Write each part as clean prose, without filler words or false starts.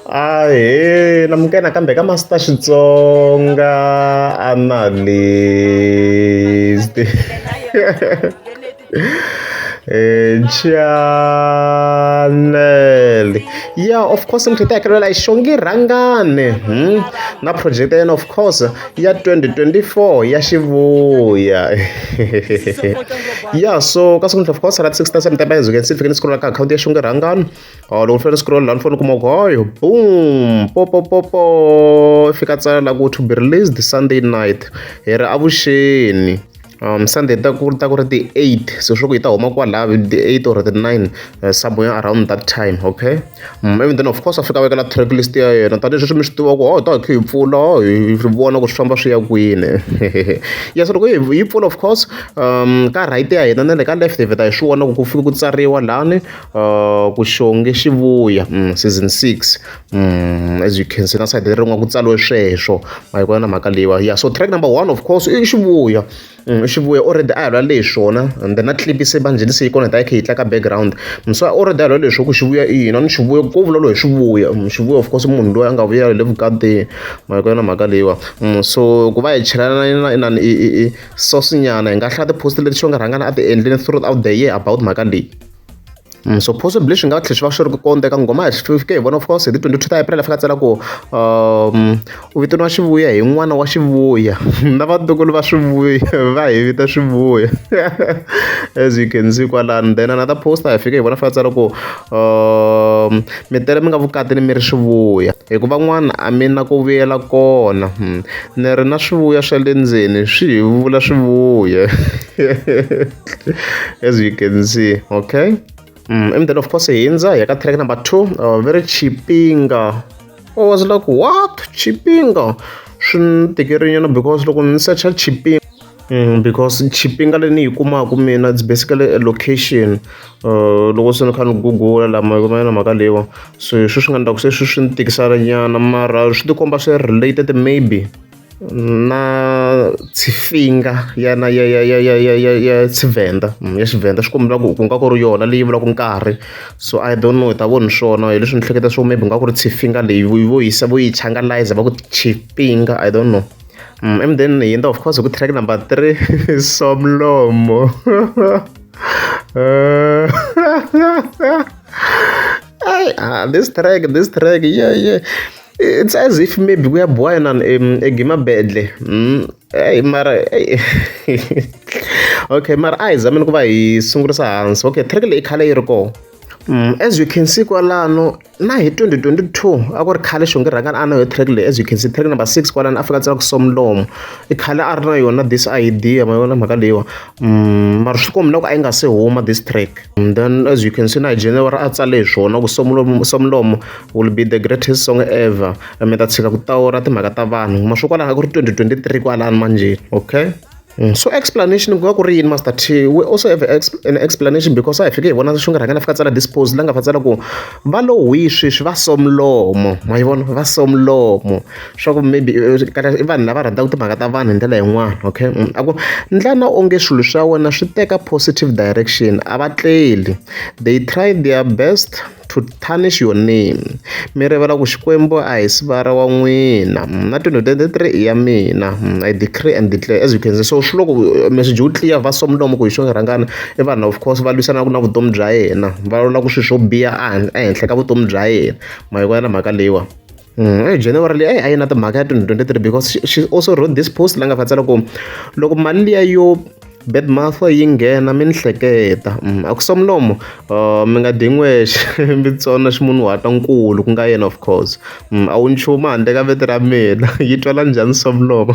Ahee namukela nakambe ka Master Xitsonga Analyst channel ya of course mi tlhela hakelela hi Xongi Rhangani na project ya yena of course ya 2024 ya xivuya ya so ka siku of course ra 6 ta September as you can see fike ni scroll ka akhawunti ya Xongi Rhangani Oh, loko ni fanele scroll laha ni fanele kuma ku hayi boom po po po po fika tsala la ku to be released Sunday night hi ri avuxeni Sunday ta ku ta ku ri ti-8 so swi ku yi ta huma kwalaho ti-8 or ti-9 somewhere around that time okay even then of course a fika a vekela track list ya yena tanihileswi mi swi tiva ku oh ta hi kha hi pfula hi vona ku swi famba swi ya kwini yes loko hi pfula of course ka right ya hina na le ka left hi vheta hi swi vona ku ku fike ku tsariwa lani ku xonge xivuya season 6 as you can see na side rin'wana ku tsariwe sweswo ma yi vona na mhaka leyiwa ya so track number 1 of course i xivuya i xivuya already a hi lwa hi swona and then na clip se manjhe se yi kona ta yi kha yi tlanga background so already a hi lwa leswo ku xivuya i yini a ni xivuya ko vulavuriwa hi xivuya xivuya of course munhu loyi a nga vuya hi le vukatini ma yi vona na mhaka leyiwa so ku va hi chelana na inani i sauce nyana hi nga hlaya ti-post leti xo nga rhangana a ti endlile throughout the year about mhaka leyi so possibly swi nga tlhela swi va swi ri kona eka nghoma hi fike hi vona of course hi ti 22 ta April a fika a tsala ku u vitaniwa xivuya hi n'wana wa xivuya na vatukulu va swivuya va hi vita swivuya as you can see kwalano then another post hi fike hi vona fika a tsala ku mi tele mi nga vukatini mi ri swivuya hikuva van'wana a mi na ku vuyela kona ni ri na swivuya swa le ndzeni swi hi vula swivuya as you can see okay and then of course hindza hi ya ka track number 2 very chipinga I was like what chipinga swi ni tikerinyana because loko ni searcha chipinga because chipinga leyi ni yi kumaka mina it's basically a location loko se ni kha ni gugula lama na mhaka leyiwa so hi swi nga endlaku se swi ni tikisela nyana mara swi tikomba swi related maybe na tshifinga ya na ya ya ya ya ya ya ya Tshivenda ya Xivhenda swi kombela ku ku nga ku ri yona leyi vulaka nkarhi so I don't know hi ta vona swona hi leswi ni hleketa swo maybe nga ku ri tshifinga leyi vo yisa vo yi changalize va ku chipinga I don't know and then hi hundza of course hi ku track number 3 Somlomo this track yeah yeah it's as if maybe ku ya boha inani egimabedle eyi mara okay mara a hi zameni ku va hi sungurisa hansi okay track leyi khale yi ri kona as you can see kwalano na hi 2022 a ku ri khale Xongi Rhangani a na yo track leyi as you can see track number 6 kwalano a fika tsala ku Somlomo i khale a ri na yona this idea ma yona mhaka leyiwa mara swi kombi loko a yi nga se huma this track and then as you can see na hi January a tsale hi swona ku Somlomo Somlomo will be the greatest song ever mi ta tshika ku tawura timhaka ta vanhu ma swo kwalano a ku ri 2023 kwalano manjhe okay so explanation ku nga ku ri yini Master T we also have an explanation because a hi fike hi vona Xongi Rhangani a fika tsala this post la nga fa tsala ku va lo hwi sweswi va Somlomo ma yi vona va Somlomo swa ku maybe i vanhu lava rhandzaka timhaka ta vanhu hi ndlela yin'wana okay a ku ndlana onge swilo swa wena swi teka positive direction a va tleli they try their best to tarnish your name mi rivala ku Xikwembu a hi sivara wa n'wina na 2023 i ya mina I decree and declare as you can see so swi loko message wu clear va Somlomo ku hi Xongi Rhangani i vanhu of course va lwisanaka na vutomi bya yena va lwela ku swilo swo biha ehenhla ka vutomi bya yena ma yi vona na mhaka leyiwa January leyi a yi na timhaka ya 2023 because she also wrote this post la nga fa tsala ku loko mali liya yo bad mouth yi nghena mi ni hleketa a ku Somlomo mi nga dyi n'wexe mi tsona ximunhuhatwa nkulu ku nga yena of course a wu nchumu handle ka vito ra mina yi twala njhani Somlomo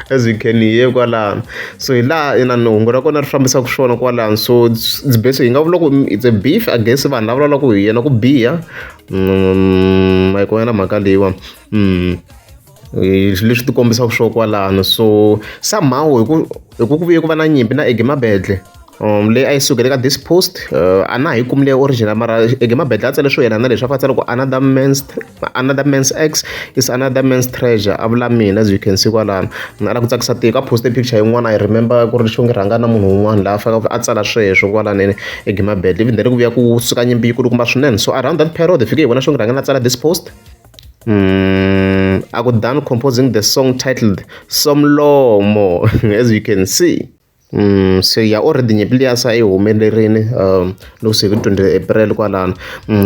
as you can hear kwalano so hi laha inani hungu ra kona ri fambisaka swona kwalano so it's basically hi nga vula ku it's a beef against vanhu lava vulavulaka hi yena ku biha ma yi na mhaka leyiwa leswi ti kombisaka swo kwalano so somehow hi ku hi ku vuye ku va na nyimpi na Eggy Mabedle Leyi a yi sukele ka this post a na ha yi kumi leyi original mara ege mabedla a tsale swo yelana na leswi a fa tsala ku another man's ex is another man's treasure, a vula mina, as you can see kwalano. A lava ku tsakisa tiko, a poste picture yin'wana. I remember ku ri Xongi rhanga na munhu un'wana laha a faka a tsala sweswo kwalani ege mabedla, even then ku vuya ku suka nyimpi yi kulukumba swinene. So around that period hi fike hi vona Xongi rhanga na tsala this post. A ku done composing the song titled Somlomo, as you can see. Se ya already nyimpi liya se a yi humelerile loko se hi 20 April kwalano.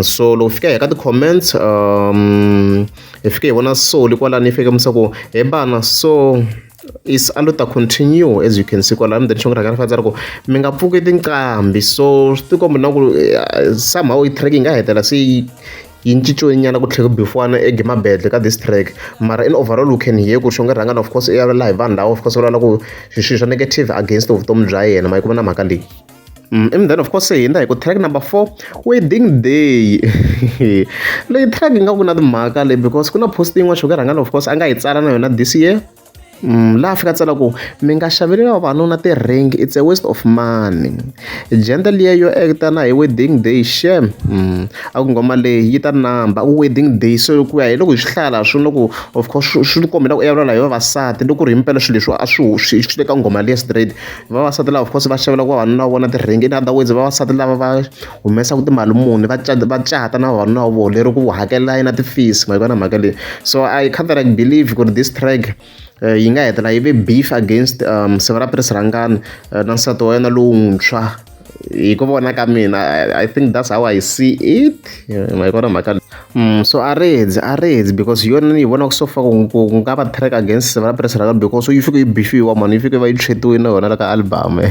So loko fika hi ka ti-comments hi fike hi vona Soli kwalano yi fike musa ku he bana, so is a lo ta continue, as you can see kwalano. Then Xongi rhanga ri fanele ku mi nga pfuki tinqambi, so swi tikomba na ku somehow yi track yi nga hetelela se yi yi cinciwe nyana ku tlhela ku bifiwana ege mabedle ka this track. Mara in overall we can hear ku Xongi rhangani of course i ya la hi vanhu lava of course va lava ku swilo swa negative against vutomi bya yena, ma yi kuma na mhaka leyi. And then of course hi hundza hi ku track number 4, Wedding Day. Leyi track yi nga ku na timhaka leyi because ku na post yin'wana Xongi rhangani of course a nga yi tsala na yona this year. Laha fika tsala ku mi nga xaveli vavanuna ti-ring, it's a waste of money, gender liya yo acta na hi wedding day shem. A ku nghoma leyi yi ta namba, a ku wedding day. So ku ya hi loko hi swi hlaya laha swi loko of course swi kombela ku ya vulavula hi vavasati, loko ku ri himpela swilo leswi a swi swi le ka nghoma liya straight. Vavasati lava of course va xavela ku vavanuna va vona ti-ring, in other words vavasati lava va humesaka timali muni va cata va cata na vavanuna va vona, lero ku hakela na ti-fees, ma yi vona mhaka leyi. So I kind of like believe ku ri this track yi nga hetelela yi ve beef against Sivara Prince Rhangani na nsati wa yena lowuntshwa. Hi ku vona ka mina, I think that's how I see it, ma yi vona mhaka. So a redzi a redzi because hi yona ni yi vonaka so far ku ku nga va track against Sivara Prince Rhangani because yi fike yi bifiwa mani, yi fike va yi tshwetiwile na yona la ka album.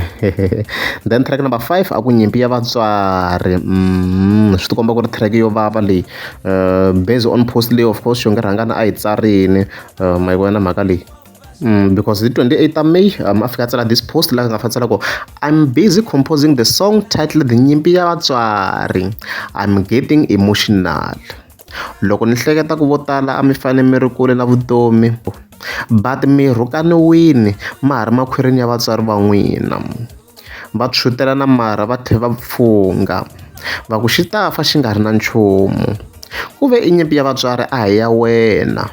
Then track number 5, a ku nyimpi ya vatswari. Swi tikomba ku ri track yo vava leyi based on post leyi of course Xongi Rhangani a yi tsarini, ma yi vona mhaka leyi. Because the 28th of May a fika a tsala this post laha nga fa tsala ku I'm busy composing the song titled Nyimpi ya vatswari, I'm getting emotional loko ni hleketa ku vo tala a mi fane mi ri kule na vutomi but mi rhukaniwini ma ha ri makhwirini ya vatswari va n'wina, va tshwutela na marha va tlhela va pfungha va ku xi ta fa xi nga ri na nchumu, ku ve i nyimpi ya vatswari a hi ya wena.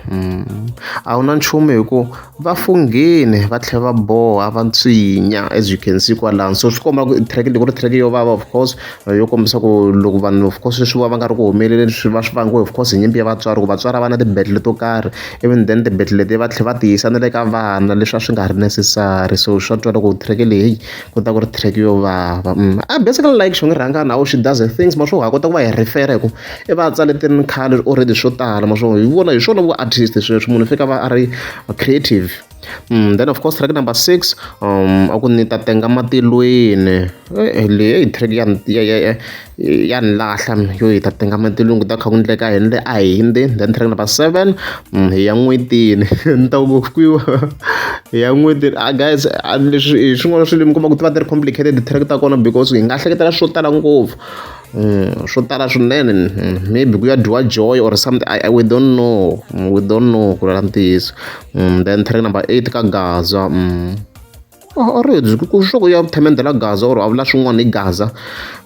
A wu na nchumu hi ku va funghini va tlhela va boha va tswinya, as you can see kwalano. So swi komba ku track leyi ku ri track yo vava of course yo kombisa ku loko vanhu of course swi va va nga ri ku humeleleni swi va swi vangiwe of course hi nyimpi ya vatswari, ku vatswari a va na ti-battle to karhi, even then ti-battle leti va tlhela va ti yisa na le ka vana leswi a swi nga ri necessary. So swa twala ku track leyi ku ta ku ri track yo vava. I basically like Xongi Rhangani how she does her things, ma swo ha kota ku va hi refer hi ku i va tsale ti ri khale already swo tala, ma swo hi vona hi swona vu artist sweswo munhu fika va a ri creative. Then of course track number 6, a ku ni ta tenga matilweni. Leyi track ya ya ya ya ni lahla yo hi ta tenga matilweni ku ta kha ku ndleka yini le a hi hindi. Then track number 7, hi ya n'wetini, ni ta ku kwiwa hi ya n'wetini. Ah guys, leswi hi swin'wana swilo mi kuma ku ti va ti ri complicated track ta kona because hi nga hleketela swo tala ngopfu, swo tala swinene, maybe ku ya dyiwa joy or something. We don't know, we don't know ku vula ntiyiso. Then track number 8, ka Gaza. Already ku swa ku ya themendhela Gaza or a vula swin'wana hi Gaza,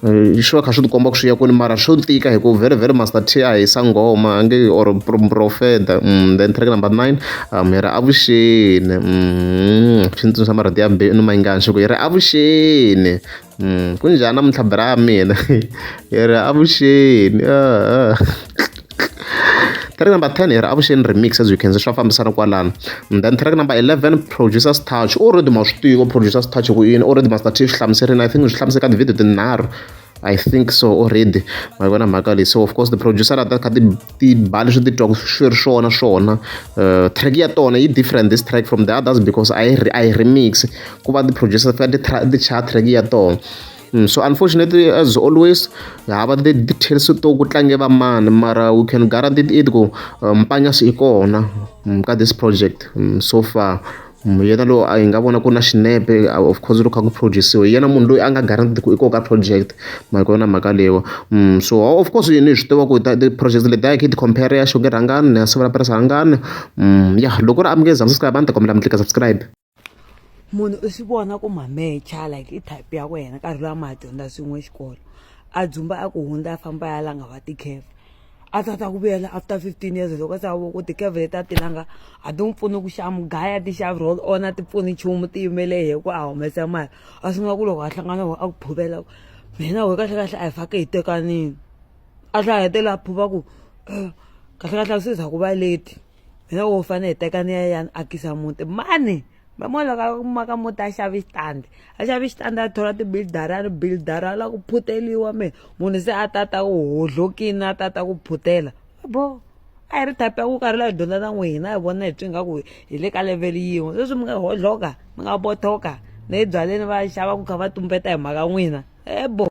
swi va kha swi tikomba ku swi ya kwini, mara swo tika hi ku very very Master T a hisa nghoma a nge or profeta. Then track number 9, hi ri avuxeni, swi tsundzuxa marito ya Benny Mayengani ku hi ri avuxeni, ku njhani namuntlha bra ya mina, hi ri avuxeni. Track number 10, hi ri avuxeni remix, as you can see swa fambisana kwalano. Then track number 11, Producers Touch. Already ma swi tiva Producers Touch ku yini, already Master T swi hlamuserini, I think swi hlamusela ka ti-video tinharhu, I think so already, ma yi vona mhaka leyi. So of course the producer a ta kha ti ti ba leswi ti twaka swi ri swona swona. Track ya tona yi different this track from the others because a yi a yi remix, ku va ti-producer fika ti ti chaya track ya tona. So unfortunately as always hava the details to ku tlange va mani, mara we can guarantee it ku Mpanyasi i kona ka this project so far. Yena lowu a hi nga vona ku na xinepe of course loko kha ku produce-iwa hi yena munhu loyi a nga guaranteed ku i kona ka project, ma yi vona mhaka leyiwa. So of course yini hi swi tiva ku ti-project leti a hi kha hi ti compare ya Xongi Rhangani na Sivara Prince Rhangani. Ya loko ku ri a mi nge za mi subscribe a ni ta kombela mi tlika subscribe. Munhu u swi vona ku ma mecha like i type ya wena nkarhi luwa ma ha dyondza swin'we xikolo a dzumba a ku hundza a famba ya langa va ti-curve a ta ta ku vuyela after 15 years loko se a vo ku ti-curve leti a ti langa a ti n'wi pfuni ku xava mugaya ti xavi roll on a ti pfuni nchumu ti yimele hi ku a humesa mali a sungula ku loko a hlangana a ku phuvela mina we kahle kahle a hi fake hi tekanini a tlhela a hetelela a phuva ku eh, kahle kahle a swi za ku va leti mina wo fanele hi teka ni ya yani akisa muti mani va loko a maka muti a xavi xitandi a xavi xitandi a thola ti-builder a ri builder a lava ku phuteliwa me munhu se a tata ku hodlokini a tata ku phutela bo a hi ri type ya ku karhi la hi dyondza na n'wina hi vona hi twi nga ku hi le ka level yin'we sweswi mi nga hodloka mi nga bothoka ne byaleni va xava ku kha va tumbeta hi mhaka n'wina ebo.